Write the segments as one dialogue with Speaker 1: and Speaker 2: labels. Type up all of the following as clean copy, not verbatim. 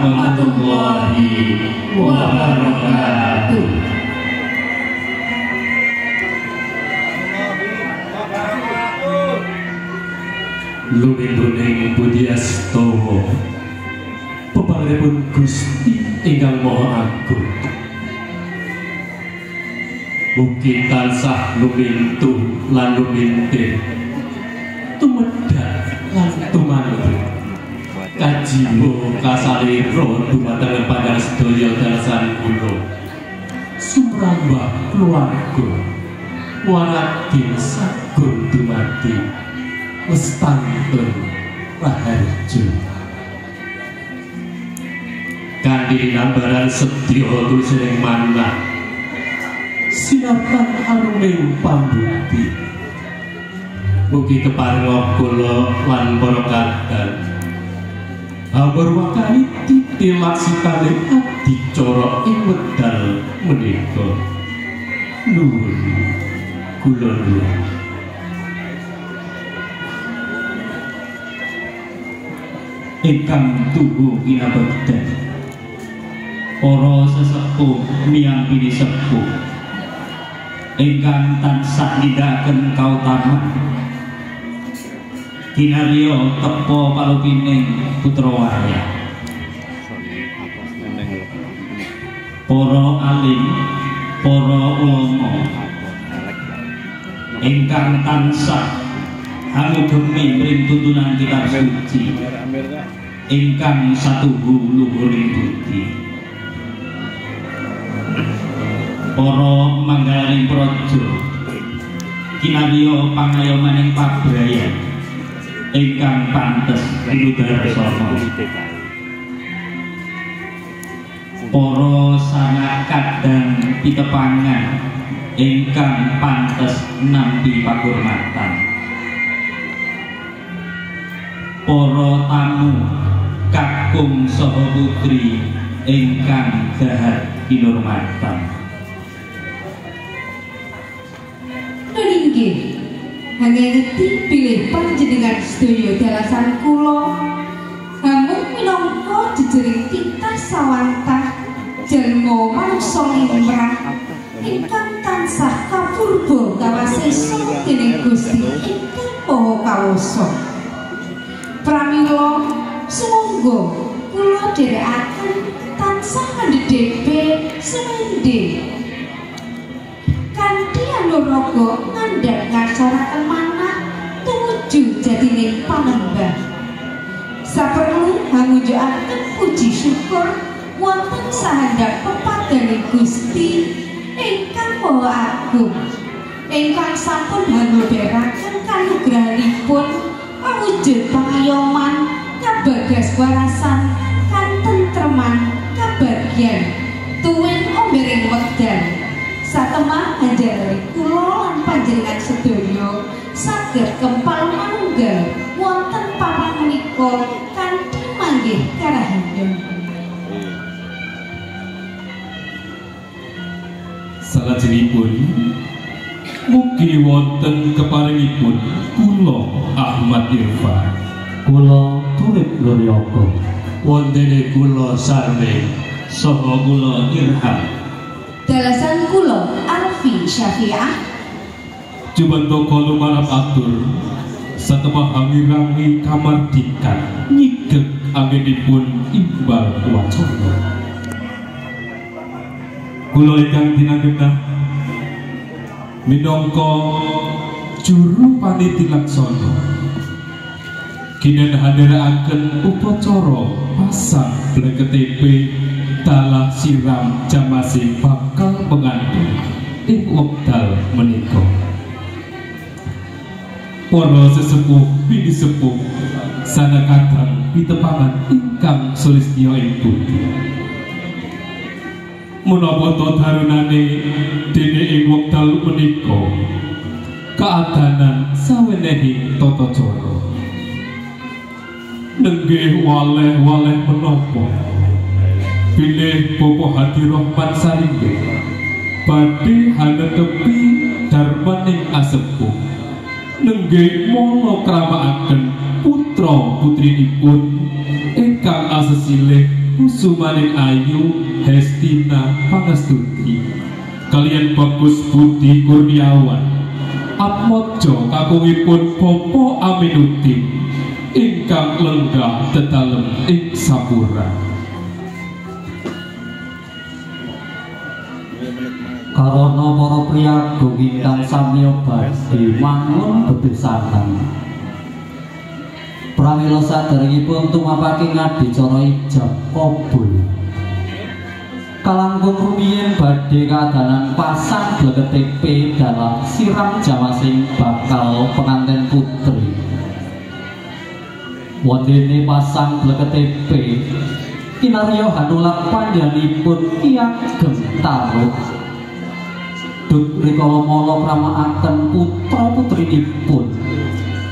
Speaker 1: warahmatullahi wabarakatuh.
Speaker 2: Lumimbuning Budiastowo, peparinipun Gusti ingkang Maha Agung. Mugi tansah lumintu lan lumintih, tumedhak lan tumandhuk, kajiwa kasalira dumateng panjenengan sedaya dalasan kula, sumrambah keluarga, waradin sagung dumadi, lestantun raharjo. Kanthi nambaran sedya tulisaning manah, sinartan aruming pambukti. Mugi keparenga kula lan para kadang hamurwakani titi laksitane adicara ing wekdal menika. Nuwun kula nuwun.
Speaker 1: Ingkang tuhu kinabekten para sesepuh miyang pinisepuh ingkang tansah nindakaken kautaman kinarya tepa palupining putra wayah, para alim, para ulama ingkang tansah angugemi mring tuntunan kitab suci ingkang satuhu luhuring budi, para manggalaning praja kinarya pangayomaning pabrayan ingkang pantes pinudarsana, para sanak kadang pitepangan ingkang pantes nampi pakurmatan, para tamu kakung saha putri ingkang dahat kinurmatan.
Speaker 3: Inggih, hangengeti bilih panjenengan sedaya dalasan kula hamung minangka jejering titah sawantah jalma manungsa limrah ingkang tansah kapurba kawasesa dening Gusti ingkang Maha Kawasa. Pramila sumangga kula dherekaken tansah ngandhedhepe sumendhe kanthi anuraga ngandhap ngasaraken manah tumuju jatining panembah. Saperlu hangunjukaken puji syukur wonten sahandhap pepadaning Gusti ingkang Maha Agung ingkang sampun hanoberaken kanugrahanipun awujud pangayoman kabagas warasan katentreman kabagyan tuwin ombering wekdal. Satemah anjalari kula lan panjenengan sedaya saged kempal manunggal wonten papan menika kanthi manggih karahayon.
Speaker 2: Salajengipun mugi wonten keparingipun kula Ahmad Irfan,
Speaker 4: kula Tulip Nuryoko,
Speaker 2: wontene kula Sarmin, saha kula Irham,
Speaker 3: dalasan kula Arfi Syafi'ah.
Speaker 2: Jubantaka lumarap atur satemah hangirangi kamardikan nyigek anggenipun imbal wacana. Kula ingkang tinanggah minangka juru panitia laksana kinen handherekaken upacara pasang bleketepe dalah siram jamasi bakal pengantin ing wekdal menika. Para sesepuh pinisepuh sanakadang pitepangan ingkang sulistya ing budi, menapa ta darunane dene ing wekdal menika kaadanan sawenehi tata cara nenggih waleh-waleh menapa bilih Bapak Hadi Rohman Saringge badhe hanetepi darmaning asepuh nenggih mala kramakaken putra putrinipun ingkang asesilih Kusumaning Ayu Hestina Pangestuti kaliyan Bagus Budi Kurniawan atmaja kakungipun Bapak Aminuddin ingkang lenggah dedalem ing sapura.
Speaker 4: Karana para priyagung ingkang samiya badhe mangun bebesanan, pramila saderengipun tumapake ngadicara ijab kabul, kalangkung rumiyin badhe kadanan pasang blekete P dalam siram jamasing bakal penganten putri. Wondene pasang blekete P kinarya hanulak panjenenganipun Ki Ageng Tarub duk rikala mala pramakaken putra putrinipun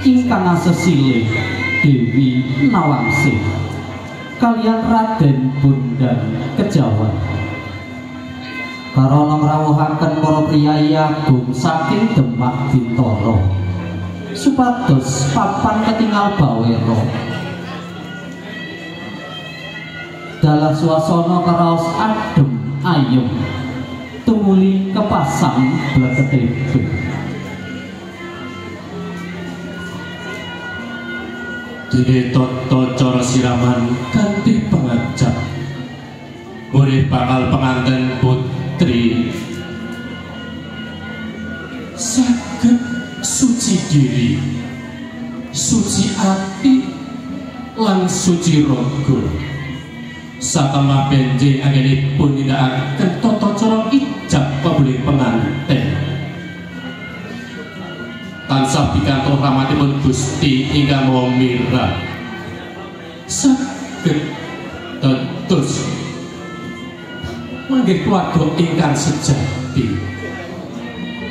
Speaker 4: ingkang asesilih Dewi Nawangsih kaliyan Raden Bondan Kejawan. Karana ngrawuhaken para priyayi agung saking Demak Bintara supados papan ketingal bawera. Dalah suasana karaos adem ayem tumuli kepasang blekete.
Speaker 1: Dene tata cara siraman kanthi pengajap urip bakal penganten putri saged suci diri, suci ati lan suci raga. Satemah benjing anggenipun nindakaken tata cara ijab kabule penganten. Tansah pikantuk rahmatipun Gusti ingkang Maha Mirah saged dados manggih keluarga ingkang sejati,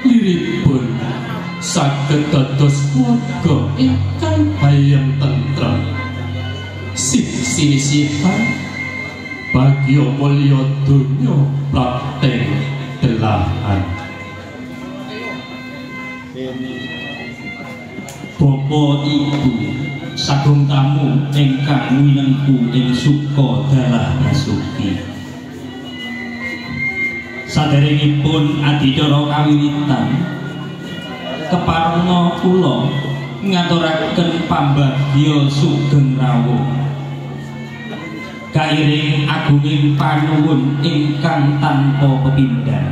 Speaker 1: liripun saged dados keluarga ingkang hayem tentrem, sih sinisihan bagya mulya donya prapteng delahan. Bapak Ibu sagung tamu ingkang winengku ing suka dalah basuki, saderengipun adicara kawiwitan keparenga kula ngaturaken pambagya sugeng rawuh kairing agunging panuwun ingkang tanpa pepindhan.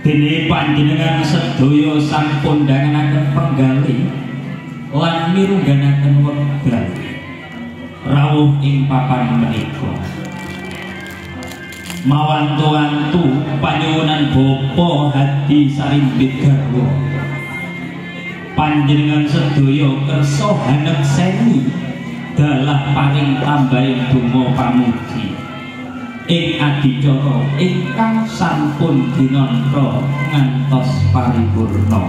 Speaker 1: Dene panjenengan sedaya sampun danganaken penggalih lan mirungganaken wekdal rawuh ing papan menika. Mawantu-wantu panyuwunan Bapa Hadi Sarimbit garwa, panjenengan sedaya kersa hanekseni dalah paring tambahing donga pamuji ing adicara ingkang sampun dinantra ngantos paripurna.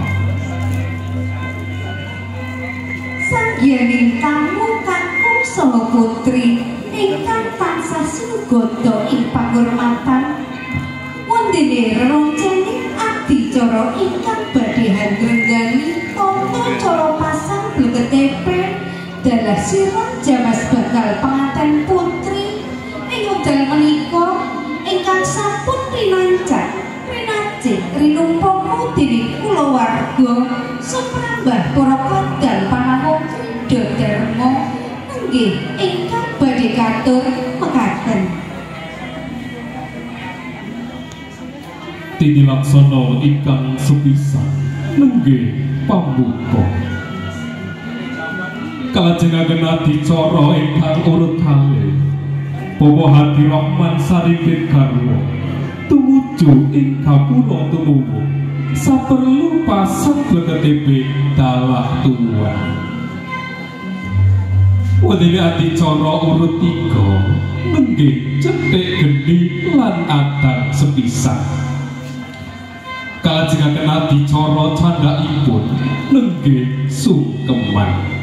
Speaker 3: Sanghyang tamu kakung saha putri ingkang tansah sugada ing pangurmatan, wondene reroncene adicara ingkang badhe handrenggani tata cara pasang blekete P dalah siram jamas bakal penganten putri ing wekdal menika ingkang sampun rinancak rinacik rinumpaka dening kulawarga suprambah para kadal panamung kridha dharma nenggih ingkang badhe katur mekaten.
Speaker 2: Tinilaksana ingkang sepisan nenggih pambuka. Kalajengaken adicara ingkang urut kalih Bapak Hadi Rahman Sarimbit garwa tumuju ing gapura tumuwuh saperlu pasang blekete dalah tuwa. Wondene adicara urut 3 nenggih cethik gendhi lan adang sepisan. Kalajengaken adicara candhakipun nenggih sungkeman.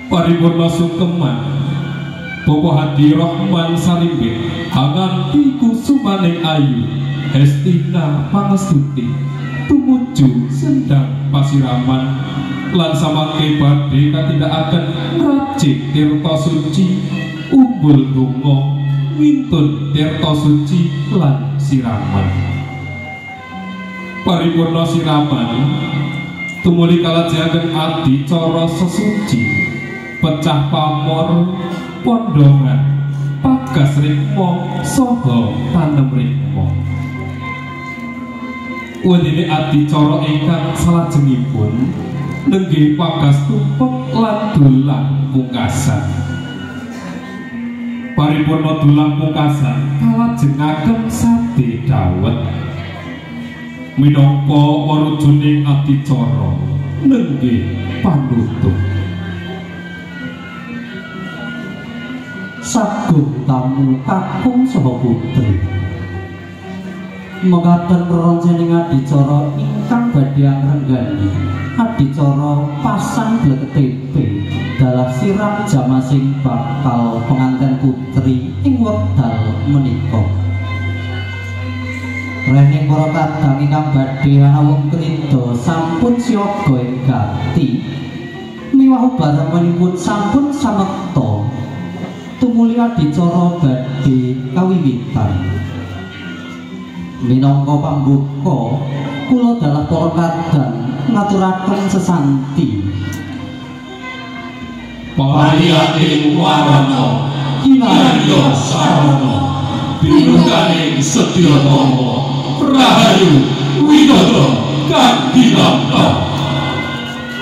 Speaker 2: Paripurna sungkeman Bapak Hadi Rahman Sarimbit hanganti kusumaning ayu Hestina Pangestuti tumuju sendang pasiraman lan samangke badhe katindakaken ngrajik tirta suci umbul donga ngintun tirta suci lan siraman. Paripurna siraman tumuli kalajengaken adicara sesuci, pecah pamor, pondongan, pagas rikma saha tanem rikma. Wondene adicara ingkang salajengipun nenggih pagas tumpek lan dulang pungkasan. Paripurna dulang pungkasan kalajengaken sade dawet minangka warujuning adicara nenggih panutup.
Speaker 4: Sagung tamu kakung saha putri, mekaten rerencening adicara ingkang badhe angrenggani adicara pasang bleketepe dalah siram jamasing bakal penganten putri ing wekdal menika. Rening para kadang ingkang badhe anawung krida sampun siaga ing gati miwah ubaremanipun sampun samekta tumuli adicara badhe kawiwitan. Minangka pambuka kula dalah para kadang ngaturaken sesanti.
Speaker 1: Pariyating warana kinarya sarana binukaning sedya tama rahayu widodo kang dinampa.